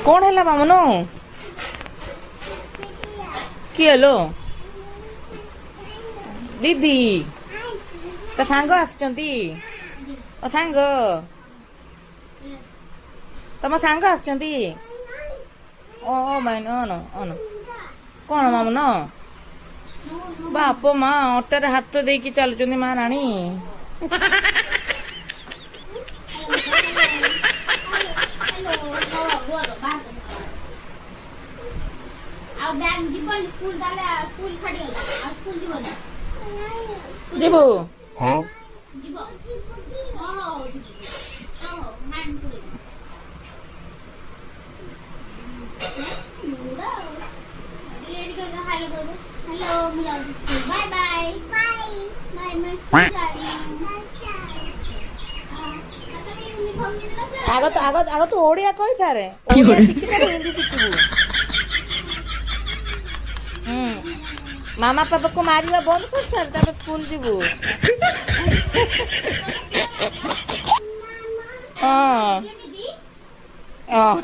କ'ଣ ହେଲା ମାମୁନୁ? କିଏ ଲୋ? ଦିଦି, ତା ସାଙ୍ଗ ଆସିଛନ୍ତି। ଓ ସାଙ୍ଗ, ତମ ସାଙ୍ଗ ଆସିଛନ୍ତି। ଓ ଓ ମାଇନ ଅନ ଅନ। କ'ଣ ମାମୁନ? ବାପ ମା, ଅଟାରେ ହାତ ଦେଇକି ଚାଲୁଛନ୍ତି ମା ରାଣୀ। ଆଉ ବ୍ୟାଗ ଯିବନି ସ୍କୁଲ ତାହେଲେ? ସ୍କୁଲ ଛାଡ଼ିଗଲା, ଆଉ ସ୍କୁଲ ଯିବନି? ଯିବୁ? ଯିବ? ହଁ, ହଉ, ଯିବୁ। ହଉ ହଉ, ହ୍ୟାଣ୍ଡ ପୁରେଇ ମୁଡ ଏଇଠି କହିବ, ହ୍ୟାଲୋ କହିବ। ହ୍ୟାଲୋ, ମୁଁ ଯାଉଛି ସ୍କୁଲ, ବାଏ ବାଏ ବାଏ। ମୁଁ ସ୍କୁଲ ଯାଉଛି। ତମେ ୟୁନିଫର୍ମ ପିନ୍ଧିଲ? ଆଗ ତୁ ଓଡ଼ିଆ କହି ସାରେ। ଓଡ଼ିଆ ଶିଖିଲେ ହିନ୍ଦୀ ଶିଖିବୁ। ହୁଁ, ମାମା ପାପାକୁ ମାରିବା ବନ୍ଦ କର ସାର୍, ତାପରେ ସ୍କୁଲ ଯିବୁ। ହଁ। କେମିତି? ହଁ,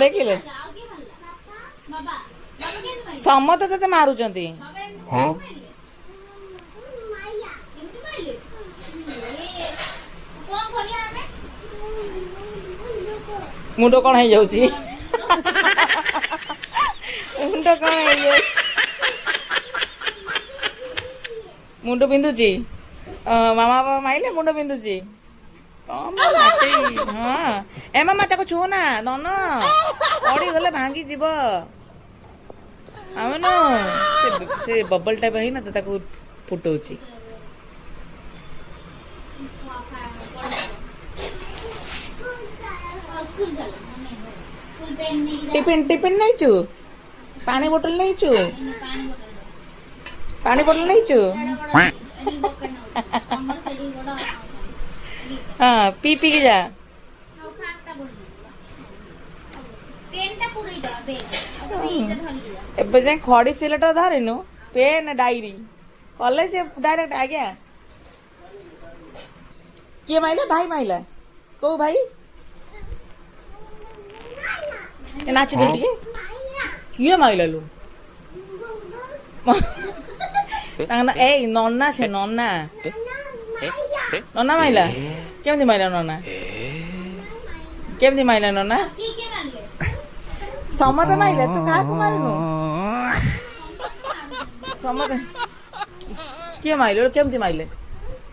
ଦେଖିଲେ? ଆଉ କିଏ ମାରିଲା? ବାବା? ବାବା କେମିତି ମାରିଲେ? ସମସ୍ତେ ତତେ ମାରୁଛନ୍ତି। ବାବା ଏମିତି ମାରିଲେ? ଏମିତି ମାରିଲେ? ଏ, କଣ କରିବା ଆମେ? ମୁଣ୍ଡ କଣ ହେଇଯାଉଛି? ମୁଣ୍ଡ କଣ ହେଇଯାଉଛି? ମୁଣ୍ଡ ବିନ୍ଧୁଛି। ମାମା ବାବା ମାଇଲେ ମୁଣ୍ଡ ବିନ୍ଧୁଛି। କଣ ନାଚେଇ? ହଁ, ଏ ମାମା, ତାକୁ ଛୁଁ ନା ନନ, ପଡ଼ିଗଲେ ଭାଙ୍ଗିଯିବ। ଆମେ ସେ ବବଲ ଟାଇପ ହେଇନା ତ, ତାକୁ ଫୁଟଉଛି। ସ୍କୁଲ ଚାଲ ମାନେ, ସ୍କୁଲ ପେନ୍ ନେଇକି ଯା। ଟିଫିନ ଟିଫିନ ନେଇଛୁ? ପାଣି ବୋଟଲ ନେଇଛୁ? ପାଣି ବୋଟଲ। ପାଣି ବୋଟଲ ନେଇଛୁ? ଏଡେ ବଡ ଏଠି ବକେଟ ନଉଛି ତମର, ସେଠି ବଡ। ହଁ, ପିଇ ପିଇକି ଯା। ଆଉ ଖାତା ପଢି, ପେନ୍ଟା ପୁରେଇ ଦବା ବେଗ, ଆଉ ଫ୍ରିଜରେ ଧରିକି ଯା। ଏବେ ଯାଏଁ ଖଡ଼ି ସିଲଟ ଧରିନୁ, ପେନ୍ ଡାଇରୀ କଲେଜ ଡାଇରେକ୍ଟ। ଆଜ୍ଞା, କିଏ ମାଇଲା? ଭାଇ ମାଇଲା? କୋଉ ଭାଇ? ଏ ନାଚି ଦେ ଟିକେ। କିଏ ମାଇଲା ଲୋ? ତାଙ୍କ ନା ଏଇ ନନା, ସେ ନନା। ନନା ମାଇଲା? କେମିତି ମାଇଲା ନନା? କେମିତି ମାଇଲା ନନା? କିଏ କିଏ ମାରିଲେ? ସମସ୍ତେ ମାଇଲେ, ତୁ କାହାକୁ ମାରିନୁ? ସମସ୍ତେ। କିଏ ମାଇଲେ? କେମିତି ମାଇଲେ?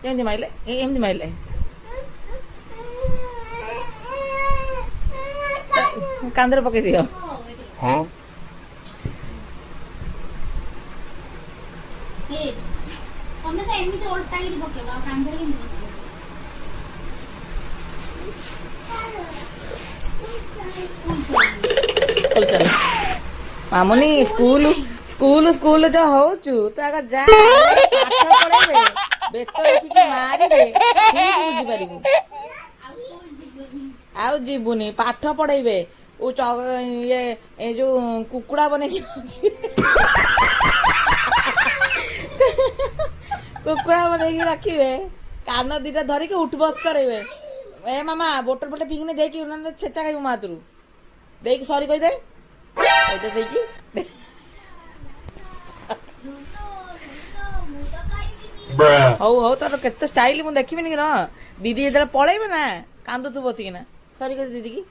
କେମିତି ମାଇଲେ? ଏମିତି ମାଇଲେ? କାନ୍ଧରେ ପକେଇ ଦିଅ। ହଉ, ଏଠି ଏ ତମେ ତ ଏମିତି ଓଲଟା କିରି ପକେଇବ, ଆଉ କାନ୍ଧରେ କେମିତି ବସିବ? ସ୍କୁଲ ଚାଲ ମାମୁନି, ସ୍କୁଲ ସ୍କୁଲ ସ୍କୁଲ ଯୋଉ ହଉଛୁ, ତୁ ଆଗ ଯା, ପାଠ ପଢେଇବେ, ବେତ ରଖିକି ମାରିବେ, ଠିକ ବୁଝିପାରିବୁ। ଆଉ ସ୍କୁଲ ଯିବନି? ଆଉ ଯିବୁନି। ପାଠ ପଢେଇବେ, ଓ ଇଏ ଏ ଯୋଉ କୁକୁଡ଼ା ବନେଇକି, କୁକୁଡ଼ା ବନେଇକି ରଖିବେ, କାନ ଦିଟା ଧରିକି ଉଠ ବସ କରେଇବେ। ଏ ମାମା, ବୋଟଲ ଫୋଟଲ ଫିଙ୍ଗିନେ ଦେଇକି, ନହେଲେ ଛେଚା ଖାଇବୁ ମା ହାତରୁ। ଦେଇକି ସରି କହିଦେ, କହିଦେ ଦେଇକି। ଲୁନୁ ଲୁନୁ, ମୁଁ ତ ଖାଇବିନି। ହଉ ହଉ, ତାର କେତେ ଷ୍ଟାଇଲ ମୁଁ ଦେଖିବିନି କି? ର, ଦିଦି ଯେତେବେଳେ ପଳେଇବେ ନା, କାନ୍ଦୁଥିବୁ ବସିକିନା। ସରି କହିଦେ ଦିଦି କି।